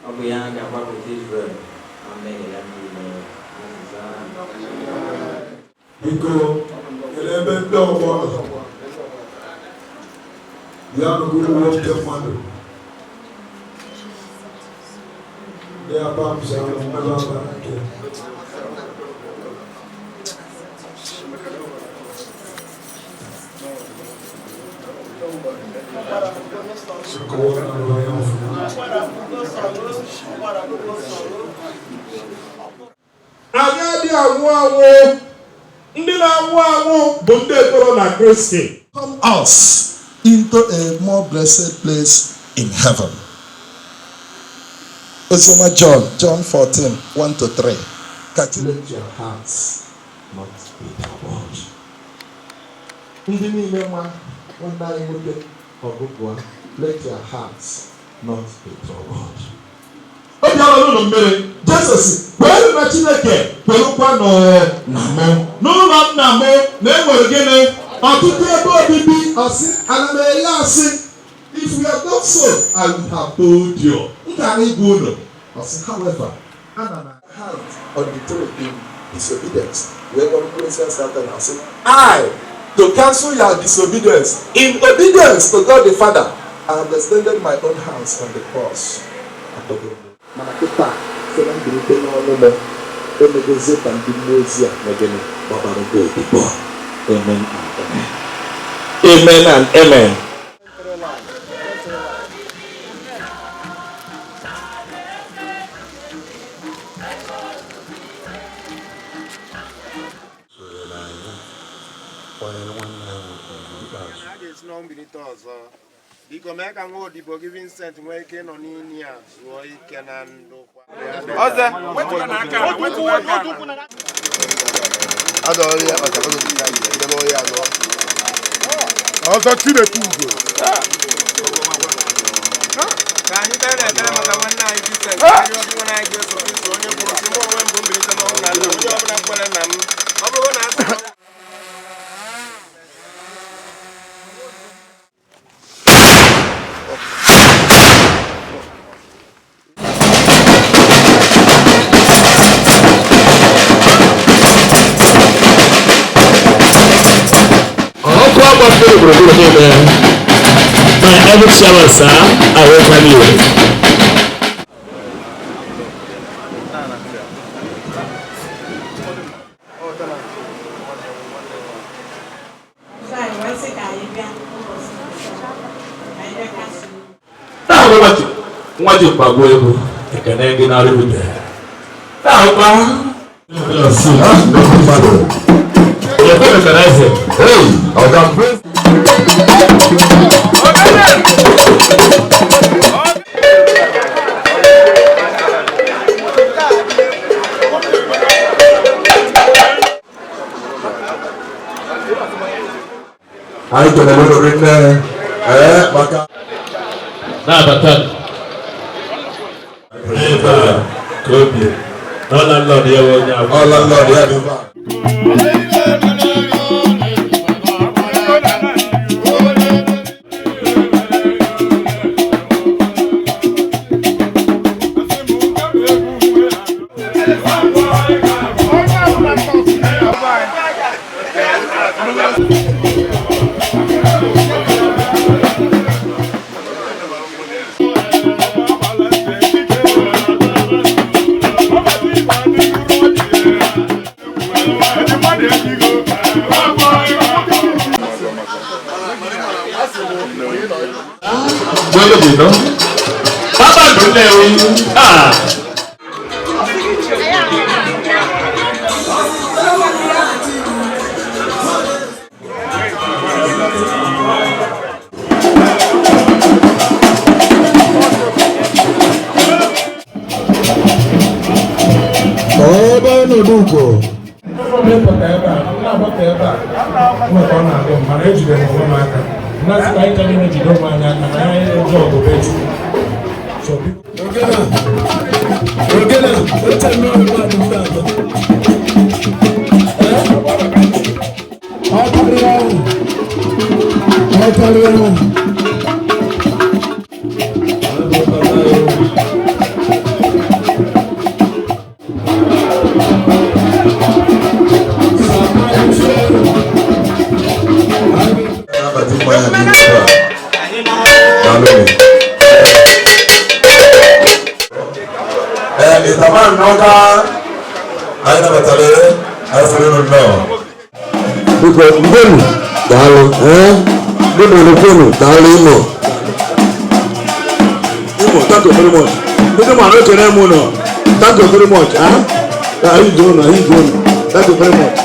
Ọ bụ ya ga-agbapụta Izrel na mmehie ya niile. Azịza. Biko, kelee ebe ndị ọgbọ nọ. Bịa nụgụrụ nwoke mmadụ. Ndị abamsi ahụ mmebe aba nke. Sịkọwa na ya ọfụma. Anyị adịghị anwụ anwụ. Ndị na-anwụ anwụ bụ ndị ekpere na Kristi. Come us into a more blessed place in heaven. Oziọma John, John 14, 1-3. Let your hearts not be troubled. Ndị niile ma nwanne anyị nwoke ọgụgụ, let your hearts not be troubled. Obi ala n'ụlọ mmiri Jesu kweere na Chineke, kwerukwa na mụ. N'ụlọ nna m na enwere gịnị? Ọtụtụ ebe obibi. Ọsị, ana m ele asị, if we have done so, I would have told you. M gara ịgwa unu. Ọsị, however, ana m hand on the throne in disobedience. Wee gwa Satan and say, I, to cancel your disobedience, in obedience to God the Father, I have extended my own hands on the cross. Mana kịta, site na mbilite n'ọnwụ m, emegozie ka ndị mmụọ ozi a megịnị gbabara gị odibo. Amen and amen. Amen and amen. A ga-esi n'ọnwụ bilite ọzọ. Biko mee ka nwa odibo gị Vincent nwee ike ịnọ n'ili a zuo ike na ndokwa. Ọzọ Chineke ugo. Ka anyị kpere ekpere maka nwanne anyị Vincent, ka anyị rịọ nwanne anyị Jesu Kristo onye kwuru sị, mụ onwe m bụ mbilite n'ọnwụ na ndụ, onye ọbụla kwere na m, ọ bụrụ na asị na Ọkụ agbafere gburugburu niile. My every chairman, sir, I welcome you. So anyị wee sị ka anyị bịa ụbọchị nke taa, ka anyị bịa kasị Taa bụ nwa ji mkpagbu egwu ekene gị n'ọrụ ube. Taa bụkwa Ekwe mekara eze. Hey, Ọga Prince. Anyị kelere unu rinne ee maka Na-abata ebe a ka obi na ọ landlord ya bụ onye agwa. Ọ landlord ya dị ebe a. Gbọ́dọ̀ bì ná. Bàbá mi lẹ̀ o. Ah. Ebe ọnọdụ ugo. Ịpụta ebe a, na-agbata ebe a, nweta ọ na-adị m, mana ejidere m onwe m aka. Mmasị ka anyị ka niile jide onwe anyị aka na anyị eji ọgụ be Chukwu. So, biko. Ogene, oche mmiri mmadụ mfe atọ. Ọ karịa ahụ. Ọ karịa ahụ. Na-abata mmanya n'ime ebe a. Daalụ. Ee, ịtama nnọọ anyị nabatara ya, anyị sịrị unu nnọọ. Biko, ngwenu, daalụ, ee, ndị mmadụ kwenu, daalụ Imo. Imo, thank you very much. Ndị mmadụ ekene m ụnọ, thank you very much, ah? Anyị ji ụnọ, anyị ji ụnọ, thank you very much.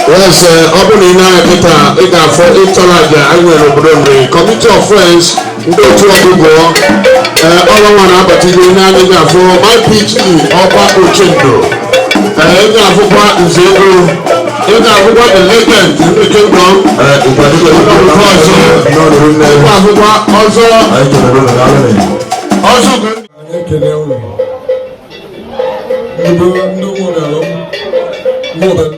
Yes, ọ bụrụ na ị na-anya kịta ị ga-afụ ịtọrọ aja anyị nwere obodo nri Committee of Friends ndị otu ọgụgụ ọlọnwa na-abata ihe n'anya ị ga-afụ YPG ọkwa ochendo, ị ga-afụkwa nze ego, ị ga-afụkwa the legend ndị kingdom ọzọ, ị ga-afụkwa ọzọ Anyị kelere unu, daalụ. Ọzọ. Anyị ekele unu. Ndị ndị ụmụ ọbịara m, mụ ọbịara.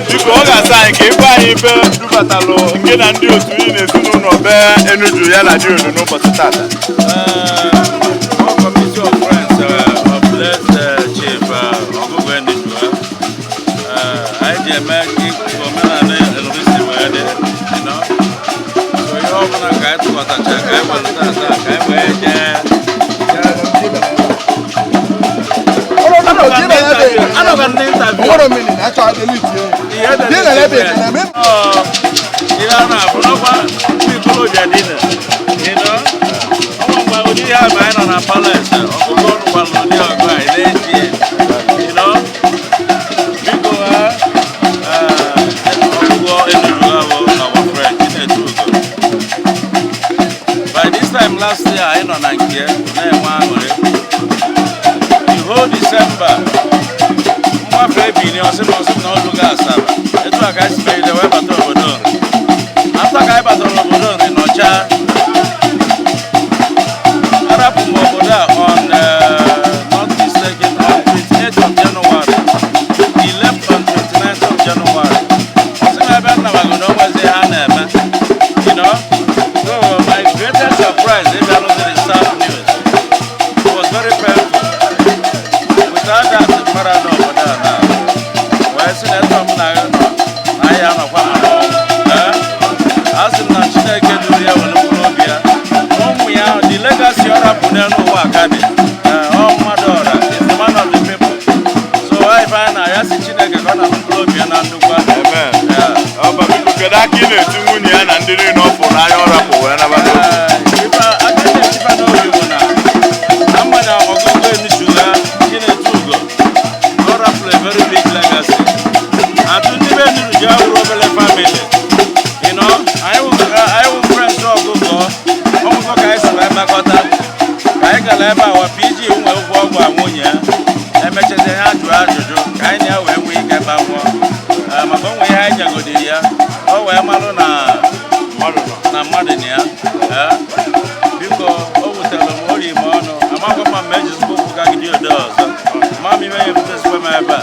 Biko ọ ga-asa anyị ka ịgwa anyị ife dubatalụ nke na ndị otu ị na ezinụlọ bee Enuju ya na di unu n'ụbọchị tata. Committee of Friends of Blessed Chief Ogugu Enuju, anyị ji eme ka omenala Elvisi wee dị, you know. So ihe ọbụla ka anyị tụkọtacha ka anyị nwere tata ka anyị wee jee. Ihe a na-abụ n'ọkwa ndị ikorobịa dina, you know. Ọnwa mgbe ụdị ihe a ma anyị nọ na palace, ọgụgụ ọnụ gwara ụdị ọgụ anyị na-eji, you know. Biko ha, ọgụgụ Enuju ahụ our friend Chinedu Ugo. By this time last year, anyị nọ na nke na-enwe aṅụrị. The whole December, mgbafe ebili ọsị na ọsị na ọlụ ga Asaba. Etu a ka anyị si megide wee bata obodo Nri. After ka anyị batara obodo Nri nọcha, arapụ m obodo a on not mistaken on 28th of January. He left on 29th of January. Ọsị na ebe nnabago na onwezi ihe a na-eme. You know? So my greatest surprise ịbịa nụzi the sad news. It was very painful. Without that, mara na obodo a na wee sị na ebe ọbụla anyị nọ na anyị anọkwa ma n'ọnwụ. Ee, a sị m na Chineke duru ya were mkpụrụ obi ya ụmụ ya, the legacy ọ rapụ n'elu ụwa ka dị. Ee, ọ mmadụ ọra is the man of the people. So ife anyị na ya si Chineke ka ọ na mkpụrụ obi ya na ndokwa. Amen. Ọba, biko kedu aka ị na-eti nwunye ya na ndị niile ọ fụrụ n'anya ọ rapụ wee nabata obi? Ife aka na-etifa n'obi bụ na ama na ọgụgụ Enuju ha Chinedu Ugo ọ rapụrụ a very big legacy. Atụ ndị be Enuju ji awụrụ obere family. You know, anyị wụ friends ọgụgụ ọgụgụ ka anyị si wee mekọta. Ka anyị gara ebe a wa PG nwe ụgwọ ọgwụ a nwunye ya. Emechazie ha jụọ ajụjụ ka anyị na ya wee nwee ike gbanwụọ. Maka onwe ihe anyị nyegodiri ya, o wee malụ na na mmadụ na ya. Ee, biko o wutere m ori m ọnụ amakwa ma mma ejizikwa okwu gagide odo ọzọ ma m ime ya ebutesikwa m ebe a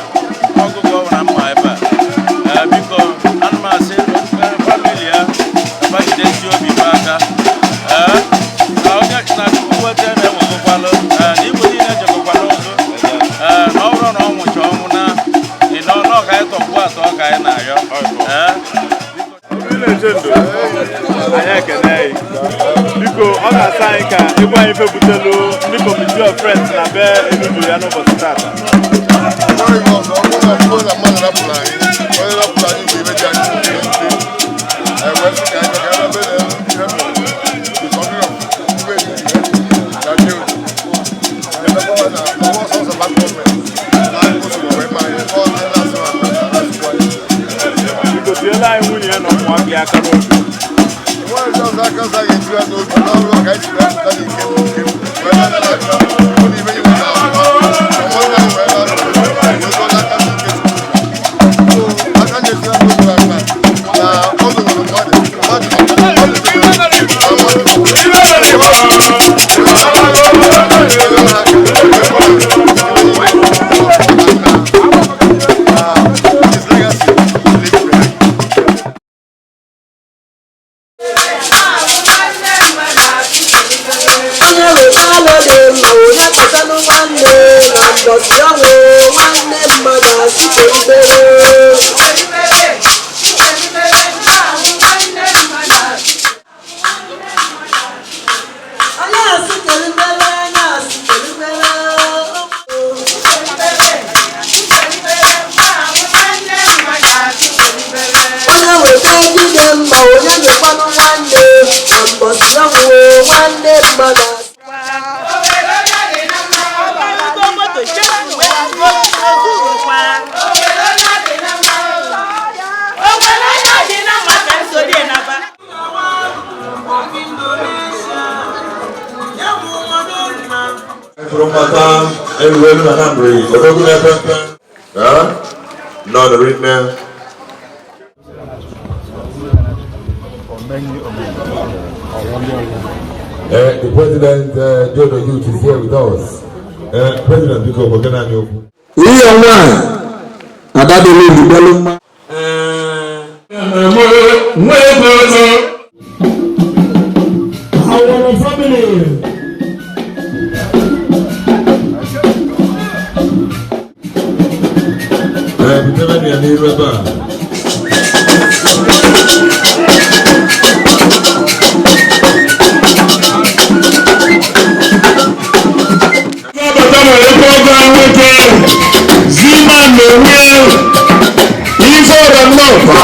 ọgụgụ ọ na mma ebe a. Ee, biko ana m asị family ya gbajidesi obi m aka. Ee, na onye na Chukwu weta na-ewegokwalụ. Ee, na igwe niile jekọkwala ụzụ. Ee, na ọ bụrụ na ọ nwụcha ọnwụ na ịnọ nọ ka anyị tọkwuo atọ ka anyị na-arịọ. Ee. Anyị ekene gị. Biko ọ ga-asa anyị ka ịgwa anyị ife butelu ndị Committee of Friends na be Enuju ya n'ụbọchị tata. Mmadụ rapụrụ anyị, onye rapụrụ anyị bụ ibe dị anyị n'obi. Anyị wee sị ka anyị bịa ka anyị bịa ihe mere the coming of Igwe Enuju na ndị otu. Emekwa na ọwọ́ sọsọ back gọọmenti na anyị kwụsịrị wee ma anyị ọ anyị na-asị ma na-asịkwa anyị. Biko tiela anyị nwunye ya na ụmụaka ya aka n'obi. Enweghị ndị ọzọ aka ọzọ a ga-etu ya n'obi n'ọrụ ka anyị si wee pụta n'ike m nke m wee na-aka aka hụ na ibe iwe na nwanne anyị wee na-arụ wee zọọ n'aka n'ike Chukwu. Aka na-etu ya n'obi na akpa na ọ zụrụ mmadụ mmadụ mmadụ. His legacy lives behind. Onye weta alụ dị mma, onye kpatanụ nwanne na mbọsị ọnwụ nwanne mmadụ asị keribere. Onye asị keribere, onye asị keribere. Onye weta ejide mma, onye nyekwanụ nwanne na mbọsị ọnwụ nwanne mmadụ asị. Moto, Mkpụrụ mmata elu elu na Anambra, odogwu na-epe mpe. Nọ rinne. The president, Jodo Youth, is here with us. President, biko, gwagana anyị okwu. Ihe nwanyị adadịla olubelu mma. Our family. Butere ya n'iru ebe a. Nabata na ebe ọgọ nwoke Zima na-enwe ife ọrịa nnọkwa.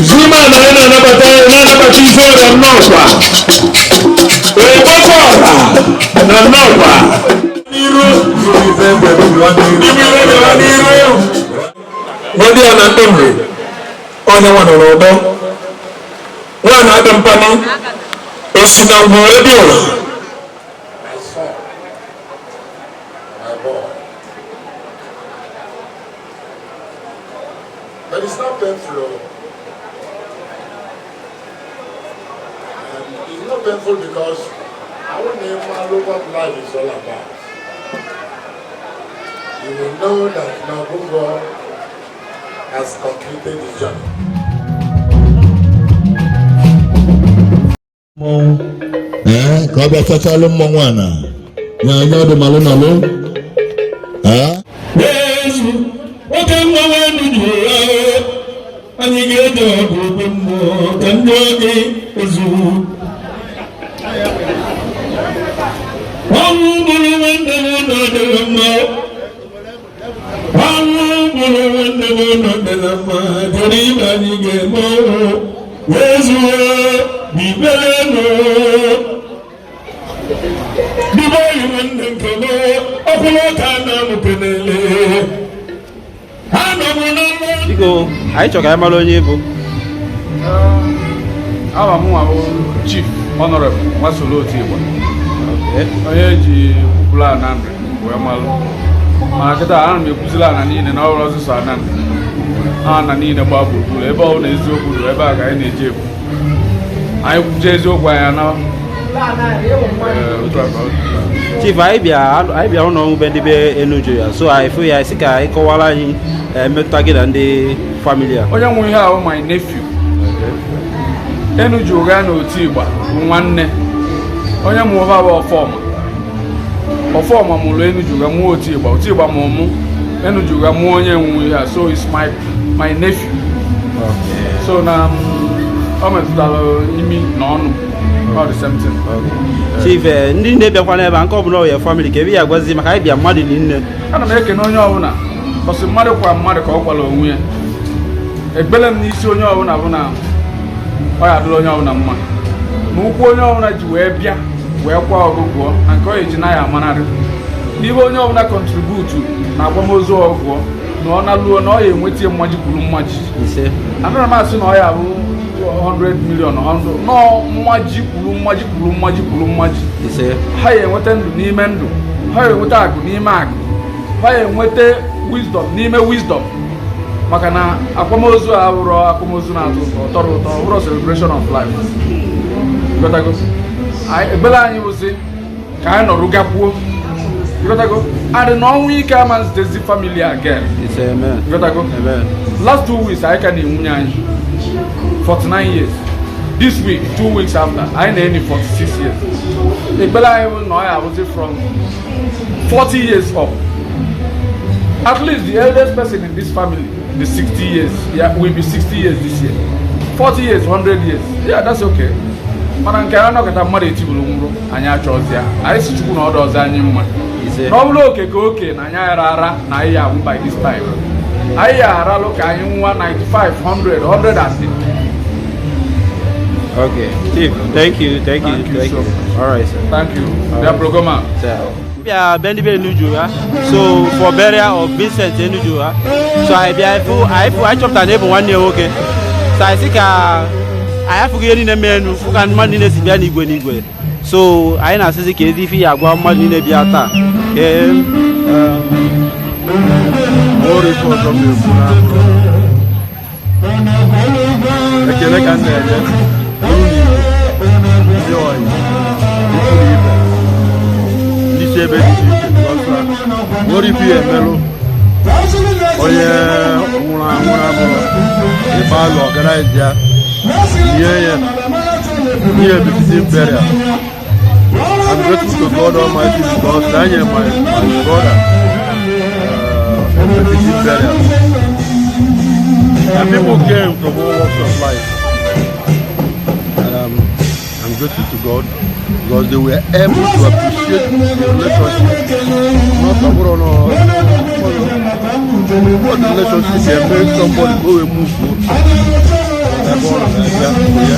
Zima na anyị na-anabata na-anabata ife ọrịa nnọkwa. Ekpokọ ọra na nnọkwa. N'iru. N'iru. Ndị a na ndị mgbe onye nwa nọ n'ọgbọ. Nwaanyị adị mpanị osi na ngwuru ebe ụlọ. My son, my boy. But it's not painful. And it's not painful because I won't name what life is all about. You will know that Nabucco has completed his journey. Mmọnwụ ee ka ọ bịa sachalụ mmọnwụ a na nye anya ọdụ malụ nalụ ee. N'ezu, oke mmanwụ enu juru ya, anyị ga-eje ọgụ ogbe mmụọ ka ndị oge ezuru. Ọnwụ gburu nwanne m ụlọ dịrị mma. Ọnwụ gburu nwanne m ụlọ dịrị mma. Kedu ibe anyị ga-eme ọnwụ? Wezuo n'ikpere nụ. Dịbe oyi nwanne nke m, ọkwụrụ ọka na-amụkenele. Anọ m na mmụọ. Biko, anyị chọrọ ka anyị mara onye ị bụ. Aha m nwa bụ Chief Honorable Nwasolo Otigba, onye eji kwupụrụ Anambra wee malụ, mana kịta ana m ekwuzila ana niile na ọrụ ọsụsọ Anambra, ana niile gbaa gburugburu ebe ọ na eziokwu dị ebe a ka anyị na-eji ekwu. Anyị kwuche eziokwu anyị anawa. Ee, otu a ka ọ dị. Chief, anyị bịa ụlọ ọnwụ be ndị be Enuju ya, so anyị fụ ya sị ka anyị kọwara anyị mmetụta gị na ndị family a. Onye nwe ihe ahụ, my nephew Enuju ụgha na Otigba bụ nwanne. Onye mụrụ ha bụ Ọfọma. Ọfọma mụrụ Enuju ụgha, mụọ Otigba, Otigba mụrụ mụ, Enuju ụgha mụọ onye nwe ihe a. So it's my nephew, so na ọ metụtara imi na ọnụ, all the same thing. Chief, ndị na-ebịakwa n'ebe a nke ọbụla ọ ya family ka ebe ya agwazi maka anyị bịa mmadụ niile. Ana m ekene onye ọbụla bọsị mmadụ kwa mmadụ ka ọ kwara onwe ya. Ekpere m n'isi onye ọbụla bụ na ọ ya adịrị onye ọbụla mma na ụkwụ onye ọbụla ji wee bịa wee kwa ọgụgụọ na nke ọ eji na ya amanarị n'ihe onye ọbụla contribute na akwamozu ọgụgụọ na ọ na-alụọ na ọ ya enweta mmaji kwuru mmaji. Ise. Anara m asị na ọ ya bụ 100 million 100 nọọ, mmaji kwuru mmaji kwuru mmaji kwuru mmaji. Ise. Ha ya enweta ndụ n'ime ndụ, ha ya enweta akụ n'ime akụ, ha ya enweta wisdom n'ime wisdom, maka na akwamozu a abụrụ akwamozu na-atọ ụtọ, ọ tọrọ ụtọ, ọ bụrụ celebration of life. Ịghọtago? Ekpere anyị bụzi ka anyị nọrọ gakwuo. Ịghọtago? Adị na ọnwụ ike ama nzitezi family again. Ise, amen. Ịghọtago? Amen. Last 2 weeks anyị ka na-enwunye anyị 49 years. This week, 2 weeks after, anyị na-eni 46 years. Ekpere anyị bụ na ọ ya abụzi from 40 years up. At least the eldest person in this family, the 60 years, yeah, will be 60 years this year. 40 years, 100 years, yeah, that's okay. Mana nke a nọkọta mmadụ etiburu nwụrụ anyị achọzi ya, anyị si Chukwu na ọdụ ọzọ anyị mma na ọ bụrụ oke ka oke na anyị ara ara na anyị ya anwụ by this time. Anyị ya aralụ ka anyị nwa 95, 100, 100 and Okay, Chief, thank you, thank you. Thank you Thank so you. much. All right, sir. Thank you. Bịa brogoma. Sir. Bịa be ndị be Enuju ha, so for burial of Vincent Enuju ha, so anyị bịa ịfụ anyị fụ anyị chọpụtara na ị bụ nwanne ya nwoke, so anyị sị ka anyị afụghị ihe niile mee enu fụ ka mmadụ niile si bịa n'igwe n'igwe. So anyị na-asịzi ka ezi ife ya agwa mmadụ niile bịa taa ee. Nwere ife ọzọ m na-ekwu na-abụrụ ekele ka m na-enye olu n'Igbo, ndị ọyị, ikwu na ibe, ndị si ebe dị iche iche. Nwere ife ya emelụ onye nwụrụ anwụ abụrụ ịkpa alụ organize ya, nye ya ihe befitting burial. I'm grateful to God Almighty because I am my brother befitting burial. And people came from all walks of life. And I'm grateful to God because they were able to appreciate the relationship. Not a no, what relationship can make somebody go and move. Ebe ọ nọ na-abịa ya.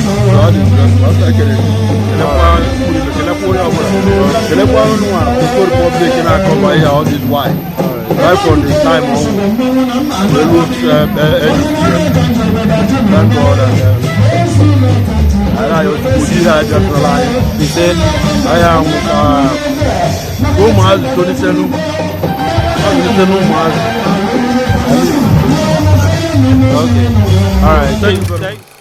So ọ dị grateful. Ọ kelekwa onye ọbụla, kelekwa nwa Oko Republic na-akọba ihe all this while, right from the time ọ wee ruo. Thank God. And anyị ụdị ihe a bịatụrụla anyị ise, anyị anwụ ka ụmụazị tolitelu, azụlite n'ụmụazị. Okay. All right. Thank you very much.